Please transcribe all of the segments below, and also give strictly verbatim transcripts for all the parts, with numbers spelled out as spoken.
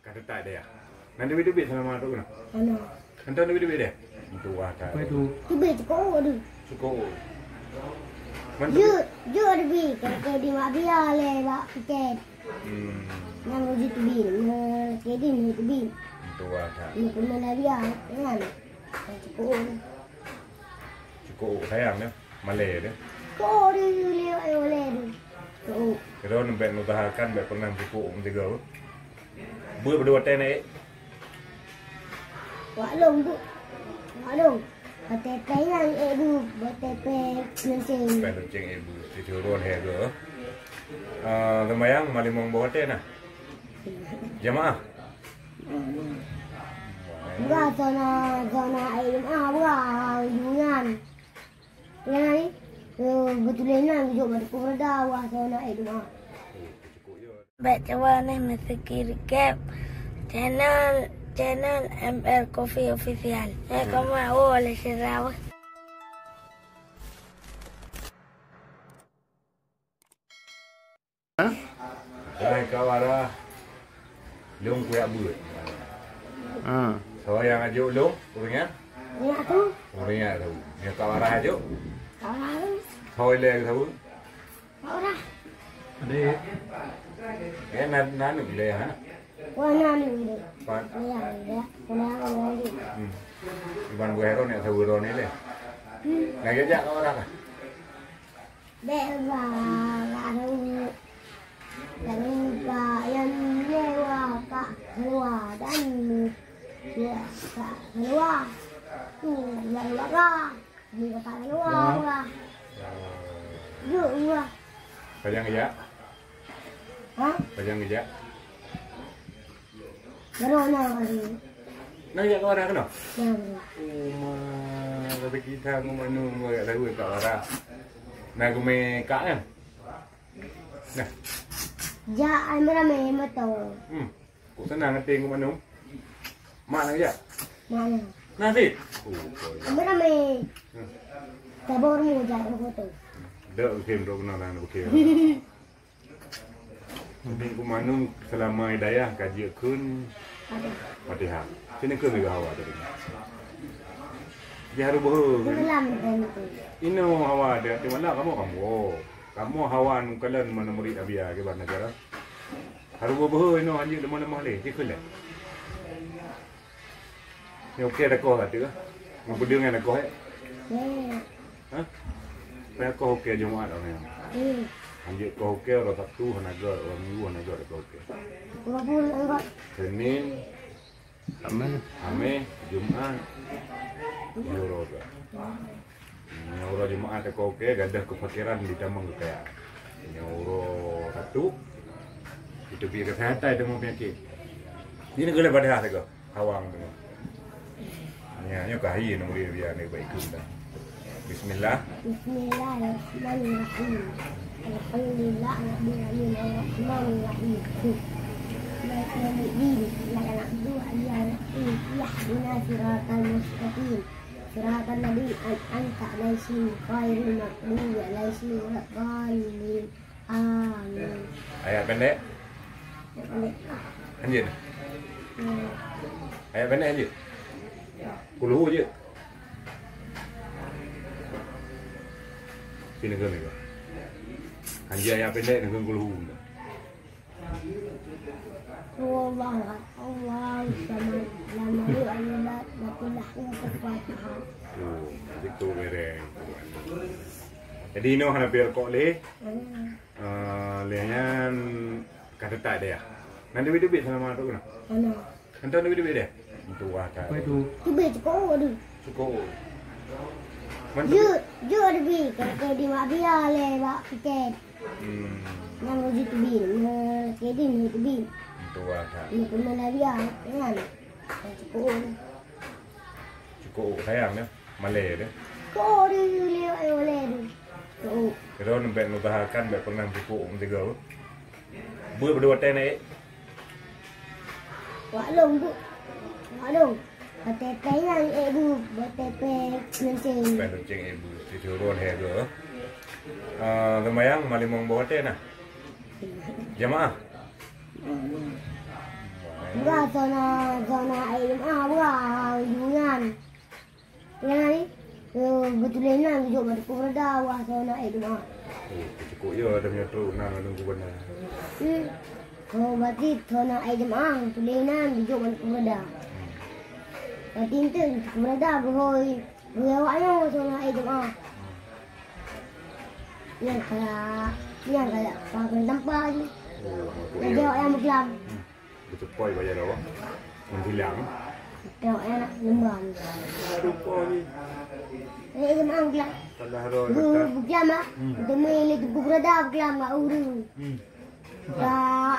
Kata tak ada ya. Nanti beda-beda sama tu kena. Mana? Nanti beda-beda. Itu wah tak. Apa itu? Teubiet cukôk tu. Cukôk. Mana tu? Jeuet, jeuet teubiet. Kakek di mak biar lé bak piket. Hmm. Nyang uji teubiet. Nah, kakek di ni teubiet. Itu wah tak. Ni pun mana biar. Kan? Cukôk tu. Cukôk sayang dia. Malée dia. Cukôk di lieu ayo lé tu. Cukôk. Kira ni bèk nusahakan bèk pernah cukôk meusigoe. Beuet berdua teh naik. Wak long bu. Wak long. Batèe pèe nyang ék bu, batèe pèe lonceng. Pèe lonceng ék bu, siturun he go. Ah, sembayang malimong boh teh nah. Jamaah. Bra zona, zona ék jamaah bra, nyan. Nyan ni, eh, beutôi nyan geujok bak teungku reda, bra zona ék jamaah. Bèk cawa neh meuseuki rikeb channel, channel M L Coffee Official. Eh, kamu awak oleh sirawa. Hai kawara, lôn kuyak beuet. Ha. Soe nyang ajok lôn, ureueng nyan? Nyak tu. Ureueng nyan tu. Nyang kawara ajok? Kawara tu. Soe lé tu? Kawara. Adik. Ya, na, na nu lé, ha? Wah, na nu lé. Pat. Ya, ya. Kena orang lagi. Hmm. Iban buah ron ya, sawi ron ni lé. Hmm. Lagi jak kawara kah? Bèk ba, lalu, lalu ba, yang lewat Pak Keluar dan ya, Pak Keluar. Tu, lalu apa? Ni Pak Keluar, wah. Yuk, wah. Pajang geujak? Hah? Pajang geujak? Baru na kali. Na jak kawara keunoe? Ya, bro. Oh, ma, tapi kita ngon manu ngon jak tahu kat kawara. Na geumè kak kan? Nah. Jak ai ramè mata. Hmm. Kok senang hati ngon manu? Mak nak jak? Mak nak. Nah, sit. Oh, boy. Ramè. Hmm. Tabor mu jak foto. Dak, oke, bro, kenal lah, oke. Jadi, Teungku Manum selama hidayah ka jeuet kheun Fatihah. Sini kheun lagèe hawa tadi. Di haru beuhe. Inoe hawa ada di mana kamu, kamu. Kamu hawa nu kalon mana murid Abi ya, ke mana cara? Haru beuhe inoe anjing lemah-lemah leh, di kheun leh. Nyoe okey dah koh kata. Ngon peudeueng dah koh, eh? Hmm. Ha? Payah koh okey Jumaat orang yang. Hmm. Anjing koh okey orang Sabtu, hana gol, orang Minggu hana gol dah koh okey. Walaupun enggak. Senin, Khamis, Khamis, Jumaat, Jumaat. Nyoe uroe Jumaat teuka okey, gadoh keufakiran ditamong keukayaan. Nyoe uroe Sabtu, itu pi kesehatan, itu mau penyakit. Ini keulah padahal lagèe hawang tu. Ya, nyoe ka hai nombor dia ni baik tu dah. Bismillah. Bismillahirrahmanirrahim. Alhamdulillah, Rabbil Alamin, Arrahmanirrahim. Maliki yaumiddin. Iyyaka na'budu wa iyyaka nasta'in. Ihdinas siratal mustaqim. Siratal ladzina an'amta 'alaihim ghairil maghdubi 'alaihim waladdallin. Amin. Ayat pendek? Ayat pendek. Anjir. Hmm. Ayat pendek anjir. Kulhu je. Sini ke ni. Anjir ayat pendek dengan kulhu. Huwallahu ahad, Allahus samad, lam yalid walam yulad, wa lam yakul lahu kufuwan ahad. Oh, itu bereng. Jadi, inoe hana payah rukok lé. Hmm. Ah, lé nyan ka teutap dia. Nanti bit-bit selama tu kena. Mana? Nanti bit-bit dia. Itu wah tak. Apa itu? Teubiet cukôk tu. Cukôk. Mana tu? Jeuet, jeuet teubiet. Kakek di mak biar lé bak piket. Hmm. Nyang uji teubiet, nyang kedi ni teubiet. Itu wah tak. Ni pun mana biar, kan? Cukôk. Cukôk sayang dia. Malée dia. Cukôk di lieu ayo lé tu. Cukôk. Kira ni bèk nusahakan bèk pernah cukôk meusigoe. Beuet berdua teh naik. Wak long bu. Wak long. Batèe pèe nyang ék bu, batèe pèe lonceng. Pèe lonceng ék bu. Siturun he go. Ah, sembayang malimong boh teh nah. Jamaah. Buka zona, zona ék jeumaáh, buka, eh, nyan. Nyan, eh, beutôi nan geujok bak Teungku Beurada, buka zona ék jeumaáh. Oh, cukup ya, ada menyatu nan lalu gubernur. Hmm. Oh, berarti zona ék jeumaáh, beutôi nan geujok bak Teungku Beurada. Hmm. Berarti itu Teungku Beurada geuhôi, geuhôi awak nyoe zona ék jeumaáh. Hmm. Nyang kaya, nyang kaya, pakai tampa je. Oh, jadi awak yang berkelam. Hmm. Beuteupeue bak jaroe, meusilang. Tengok ya, nak lembam. Rupa ni. Eh, memang gelap. Salah roh Bu, betul. Bukan, Mak. Hmm. Demi itu buku berada, gelap, Mak, urung. Hmm. Ya,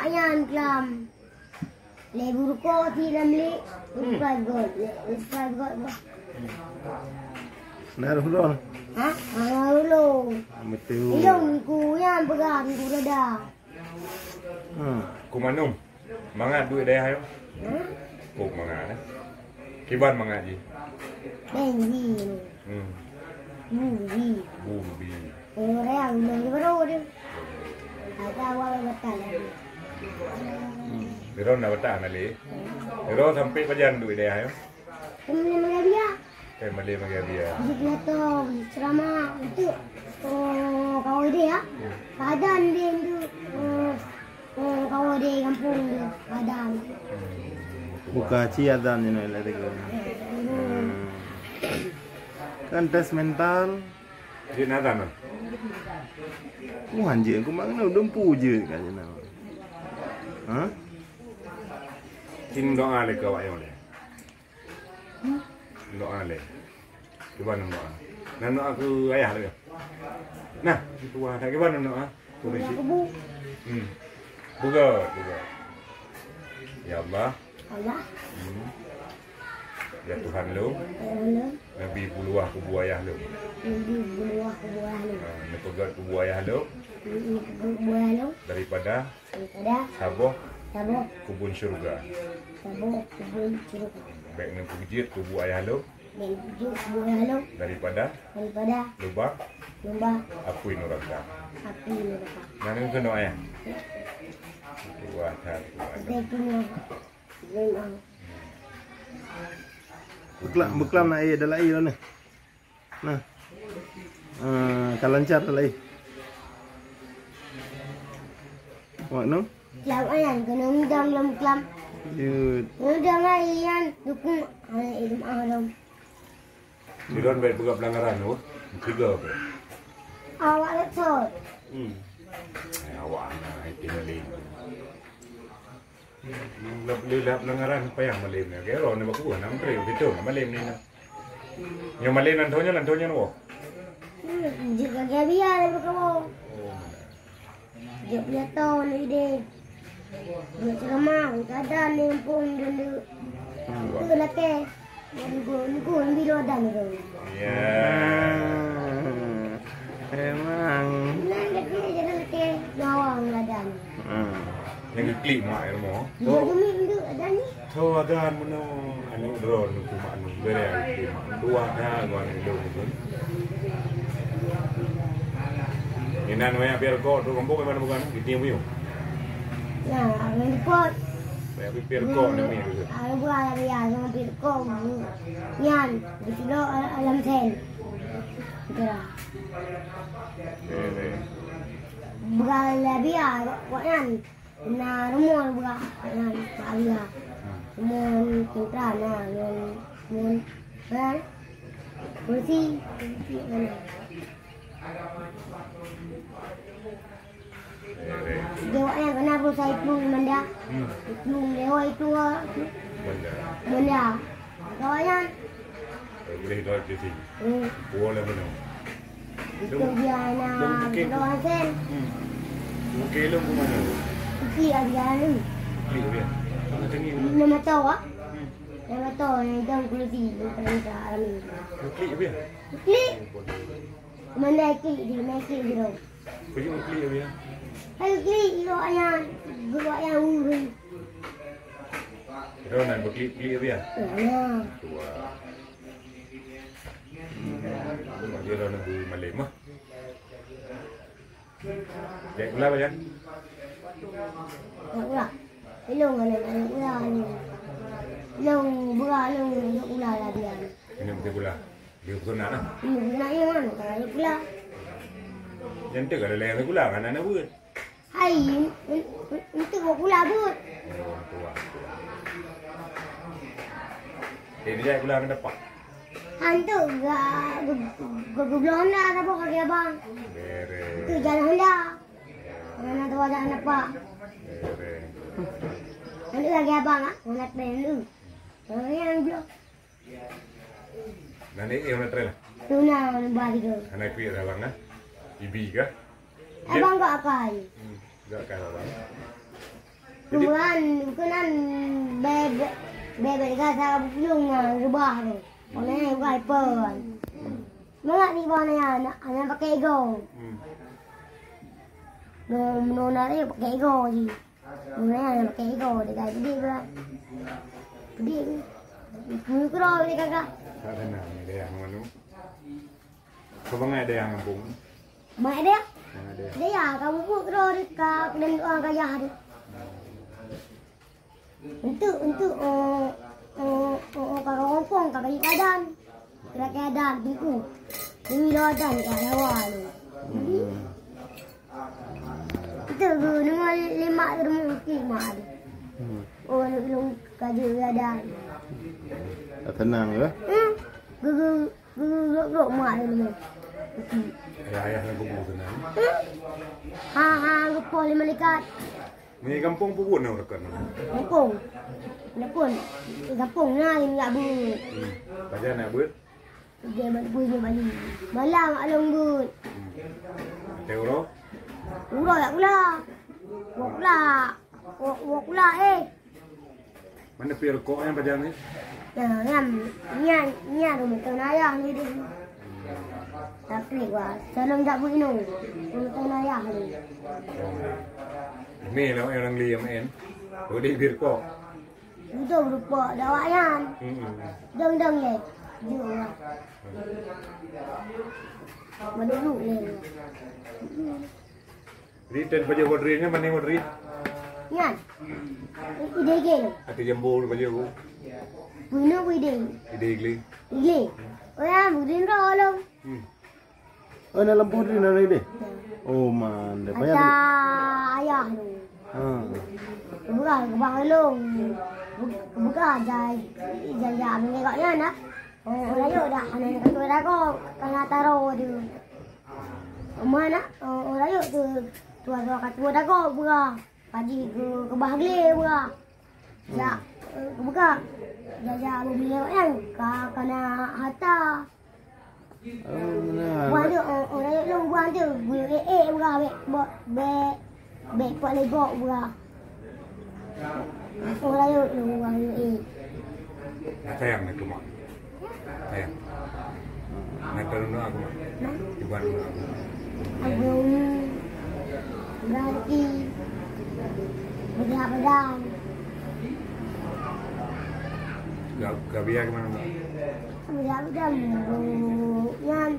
ayan, gelap. Lebu ruko si dalam bilik, Hmm. bukan gol. Ya, bukan gol, Mak. Nah, roh, roh. Ha? Ah, roh. Betul. Ilong ku yang pegang, buku berada. Hmm. Kumanum. Mangat duit dayah nyoe? Kok mangat, eh? Kiban mangat jih? Bensin. Hmm. Bubi. Bubi. Orang yang di baru tu. Ada awal batal lagi. Hmm. Biro nak batal nak lé. Biro sampai pajan duit dayah nyoe? Kami lima kali ya. Eh, malèe bagi Abi ya. Di Plato, ceramah untuk, eh, kawan dia ya. Keadaan dia untuk, eh, eh, kawan dia kampung dia, keadaan. Buka ci azan ni nak lari ke. Hmm. Kan tes mental. Dia nak azan, kan? Wah, anjing aku mak kena dumpu je kat sana. Ha? Tim doa lagi awak yang boleh. Doa lé. Cuba nang doa. Nang doa keu ayah lé. Nah, itu wah, tak kiban nang doa. Keu Rashid. Hmm. Buka, buka. Ya Allah. Allah. Hmm. Ya Tuhan lôn. Ya Allah. Neubi peuluwah kubu ayah lôn. Neubi peuluwah kubu ayah lôn. Ha, neupeugöt kubu ayah lôn. Neupeugöt kubu ayah lôn. Daripada Daripada saboh saboh kubun syurga. Saboh kubun syurga. Bèk neupeujeuet kubu ayah lôn. Bèk neupeujeuet kubu ayah lôn. Daripada daripada lubang lubang apui neraka. Apui neraka. Nah, nyan keunoe, ya. Ya. Kuat that, kuat that. Betul, ya. Memang. Beuklam, beuklam na ié dalam ié lôn ni. Nah. Ah, ka lancar lagi. Wak nu? Lam ayam kena ngidang lam kelam. Yud. Ngidang ayam dukung anak ilmu alam. Sidon baik peugah pelanggaran tu. Tiga apa? Awak letot. Hmm. Eh, awak anak itu ni. Leuh-leuh pelanggaran payah malem nyoe. Keu droeneuh bak kubuih na menteri begitu na malem ni na. Nyoe malem nan thon nyoe, nan thon nyoe woe. Hmm, jeuet lagèe biasa lagèe kamoe. Oh, mana? Jeuet pidato lé idéh. Jeuet ceramah, kadang lé muphom dulu. Hmm. Itu lakèe. Nunggu, nunggu, nunggu bilo dan tu. Ya. Hmm. Memang. Nah, dia kena jalan ke bawah ladan. Hmm. Yang klik mak ilmu. Dua demi duduk ada ni. Tho adan meunoe aneuk droeneuh keu mak neuh. Bere aneuk keu mak. Dua dah gua aneuk droeneuh. Inan wayah biar kau tu rombong mana bukan? Di tiang buyuh. Ya, aneuk pot. Tapi pir kok ni mi tu. Ayo buat lagi ya, sama pir kok. Nyan, di sini alam sen. Kira. Bukan lebih ya, kok nyan. Na rumah bukan nyan, tak ada. Rumah tentara na, rumah, rumah. Polisi, polisi mana? Jawab yang kena pun saya plueng manda. Hmm. Plueng lewat itu, ah. Manda. Manda. Kawan nyan. Eh, boleh dot di sini. Hmm. Boleh benar. Itu dia na kawan sen. Hmm. Bukit lu ke mana? Bukit ada jalan tu. Bukit dia. Mana tinggi? Nama tahu ah? Hmm. Nama tahu yang jam kuliti bukan tak kami. Bukit dia. Bukit. Mana klik dia, mana klik dia. Kujak meuklip, ya? Hai, klik, ilo ayah. Guru ayah urus. Kita nak berklip-klip, ya? Ya. Tua. Dia dah nak beri malam, ah. Cek pula, ya? Ya, pula. Lôn hana nyoe pula nyoe. Lôn beurah lôn nyoe pula latihan. Nyoe pula. Dia peusunat lah. Nyoe pula nyoe kan, ka nyoe pula. Nyan tu kalau lain pula kan anak buet. Hai, untuk pula buet. Oh, tuan, tuan. Eh, dia pula akan dapat. Hantu ga ga ga ga Honda dah bawa kaki abang. Beres. Tu jalan Honda. Mana tu ada anak pak. Beres. Nanti lagi abang ah, nak pengen lu. Yang belum. Nani eh mana tren lah. Tuna bari ke. Anak kuih dalam ah. Ibi kah? Abang gak akai. Hmm, gak akai abang. Tuan, bukan bebek bebek gasa belum rubah tu. Mana bukan pun. Mangat ni bang ni anak, anak pakai ego. Hmm. No, no nari pakai ego je. Mulai anak pakai ego dekat gede pula. Gede tu. Mikro ni kakak. Tak kenal ni dayah mana. Kau bangai dayah kampung. Mai dia. Bangai dayah. Dia ya, kamu pun kena dekat dan orang kaya tu. Untuk untuk oh oh oh kakak kompong kakak ibadan. Kira-kira dan tingku. Ini lo dan kat Jawa tu. Jadi, kita guna lima rumah mungkin mak ada. Hmm. Oh, nak belum kerja ada. Tak tenang ya? Hmm. Guru guru guru mak ada ni. Ayah ayah nak kubu tenang. Hmm. Ha ha, lupa lima likat. Ni kampung pun guna dekat mana? Kampung. Kampung. Kampung na yang nak bu. Hmm. Pajan nak buat? Dia buat bui dia balik. Malam mak long buet. Teh uroe? Uroe yak pula. Wak pula. Wak, wak pula eh. Mana pi rukok yang pajan ni? Nah, nyam, nyam, nyam rumah tuan ayah ni deh. Tapi wah, salam jak bu inong. Rumah tuan ayah ni. Ni lah orang li yang main. Kau di bir kok. Udah berupa dah awak nyan. Hmm. Dong dong ye. Jom lah. Menurut ye. Jadi dan paja wadri nya mana wadri? Nyan. Ide ke? Ada jambu paja ku. Bunuh ide. Ide geli. Ide. Oh ya, mungkin kalau. Hmm. Oh, na lampu di na deh. Oh, man, deh. Ada ayah tu. Ha. Bukan, bukan long. Bukan jai jai jai mengegak nyan ah. Oh, rayo dah anak kat tua dago kena taro tu. Mana? Oh, rayo tu tua tua kat tua dago buka. Kaji ke kebah gele buka. Ya, buka. Jaja bumi kan ka kena harta. Oh, benar. Buah tu, oh, oh, rakyat long buah tu. Guyup eh eh buah bek bek bek bek pak lebok buah. Oh, rakyat long buah eh. Sayang itu mak. Sayang. Nak kalau nak aku mak. Ibu nak aku. Abang. Berarti. Beda-beda. Gak gak biar kemana mak? Beda-beda. Yang